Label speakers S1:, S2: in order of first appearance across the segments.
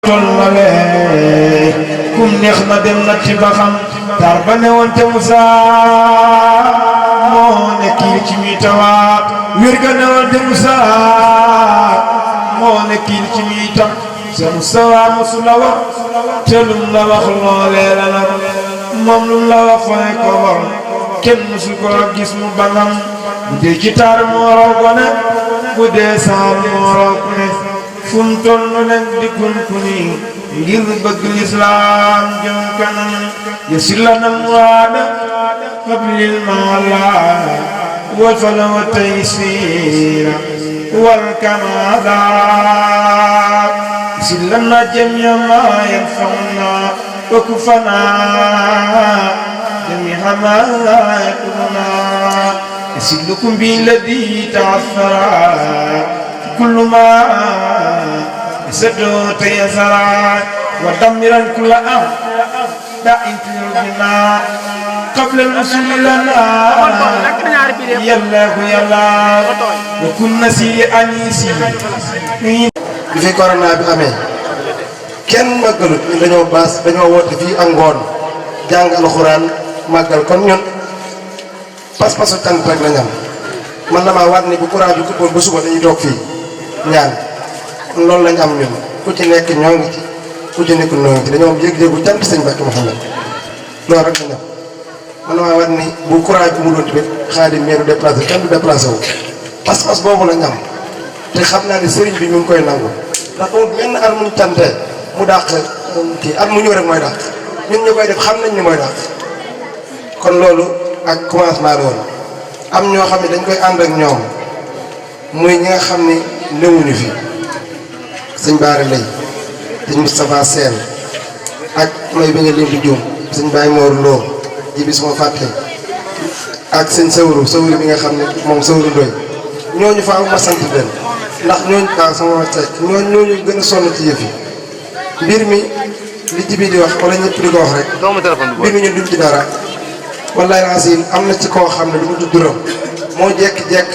S1: tollale kum neex na dem na ci ba xam tar ba ne woon te Musa moo ne kii ci mi tawaat wér ga ne woon te Musa moo ne kii ci mi tam sa Musa mosu la wax te lum la wax loolee la la moom lum la wax fay ko war kenn musu ko gis mu bangam bu dee ci taar moo raw gone bu dee saal moo raw ku ne fu mu toll nen di kunkuni ngir bëgg lislaam jëm kanam yasir lana muraada qablil maala wal fala wa taysira wal kamada yasir lana jamia ma yanfauna wa kufana jamia ma yakununa yasir lakum billadi ta'athara كل ما سدوا تيسرا ودمرا كل دائم تلبنا قبل الوصول لنا يلا يلا وكن نسير أنيسي
S2: في كورونا بأمين كن مقبل dañoo baas dañoo woote fii ak ngoon jàng alxuraan màggal kon ñun pas-pasu tant rek la ñam man damaa waat ni bu courant bi kuppoon ba suba dañuy toog fii ñaan loolu lañ am ñun ku ci nekk ñoo ngi ci ku ci nekk ñoo ngi ci dañoo am yëg-yëgu cant sëñ Mbacke Mouhamed loolu rek lañ am man damaa waat ni bu courant bi mu doon tamit Xaadim meeru déplacé kenn du déplacé wu pas-pas boobu lañ am te xam naa ne sëriñ bi ñu ngi koy nangu ndax amul benn at muñ tantee mu dàq kii at mu ñëw rek mooy dàq ñun ñu koy def xam nañ ni mooy dàq kon loolu ak commencement la woon am ñoo xam ne dañ koy ànd ak ñoom muy ñi nga xam ni newuñu fi sëñ Baara Lay sëñ Moustapha Sène ak may bi nga leen di juum sëñ Baye Mor Lo ji bis moo fàtte ak sëñ Sawru bi nga xam ne moom Sawru Ndoy ñooñu faaw ma sant leen ndax ñooñu waaw sama wàcc ñooñu gën a sonn ci yëf yi mbir mi li jibi di wax wala ñëpp di ko wax rek mbir mi ñun duñ ci dara wallaay Racine am na ci koo xam ne du ma tudd turam moo jekk-jekk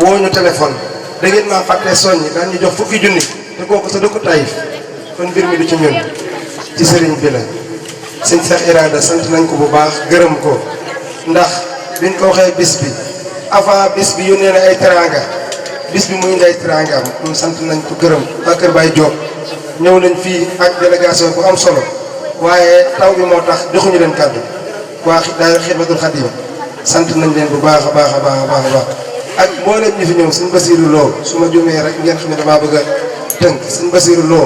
S2: woo ñu téléphone da ngeen maa fàttee soññi daan ñu jox fukki junni te kooku sa dëkku Taïf kon mbir mi du ci ñun ci sëriñ bi la sëñ Cheikh Irada sant nañ ko bu baax gërëm ko ndax biñ ko waxee bis bi avant bis bi yónnee na ay teranga bis bi muy indi ay teranga am sant nañ ko gërëm waa Kër Baye Diop ñëw nañ fii ak délégation bu am solo waaye taw bi moo tax joxuñu leen kàddu waa daal Xidmatul Xadim sant nañ leen bu baax a baax a baax a baax a baax ak mboolem ñi fi ñëw suñ Basiru Lo su ma juumee rek ngeen xam ne damaa bëgg a tënk suñ Basiru Lo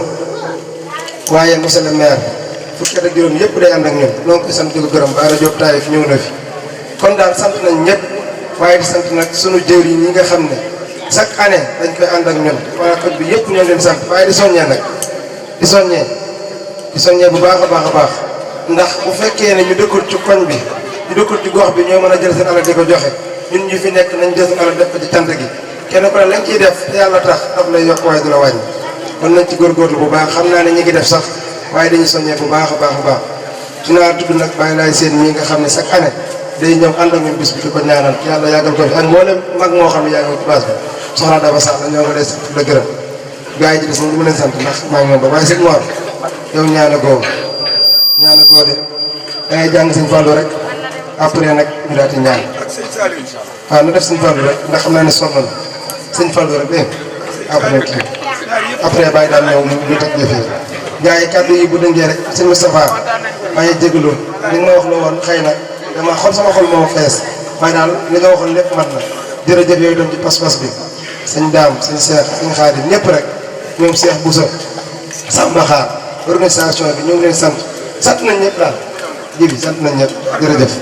S2: waaye monsieur le maire fukki at ak juróom yëpp day ànd ak ñun donc sant di ko gërëm ba rajo Taïf ñëw na fi kon daal sant nañ ñëpp waaye di sant nag sunu jëwriñ ñi nga xam ne chaque année dañ koy ànd ak ñun waa koñ bi yëpp ñoo leen sant waaye di soññee nag di soññee bu baax a baax a baax ndax bu fekkee ne ñu dëkkul ci koñ bi ñu dëkkul ci gox bi ñoo mën a jël seen alal di ko joxe ñun ñu fi nekk nañ jël seen alal def ko ci cant gi kenn ku ne lañ ciy def te yàlla tax daf lay yokk waaye du la wàññi kon nañ ci góorgóorlu bu baax xam naa ne ñi ngi def sax waaye dañuy soññee bu baax a baax a baax dinaa tudd nag bàyyi laay seen mii nga xam ne chaque année day ñëw ànd ak ñun bis bi di ko ñaanal yàlla yàggal ko fi ak mboolem mag moo xam ne yaa ngi ci base bi soxna Daba Sall ñoo ngi lay sant la gërëm gars yi ci des moom du ma leen sant ndax maa ngi moom ba waaye sëñ Mor yow ñaana goo de da ngay jàng sëñ Fallou rek après nag ñu daal di ñaan waaw na def sëñ Fallou rek ndax xam naa ne sonn na sëñ Fallou rek dégg après kii après bàyyi daal ñëw ñu teg jëfee gars yi kàddu yi bu dëngee rek sëñ Moustapha maa ngi jégalu li nga ma wax loo woon xëy na dama xol sama xol moo fees waaye daal li nga waxoon lépp mat na jërëjëf yooyu doon ci pas-pas bi sëñ Daam sëñ Cheikh sëñ Xaadim ñëpp rek ñoom Cheikh Boussa Samba Xaar organisation bi ñoo ngi leen sant nañ ñëpp daal ji bi sant nañ ñëpp jërëjëf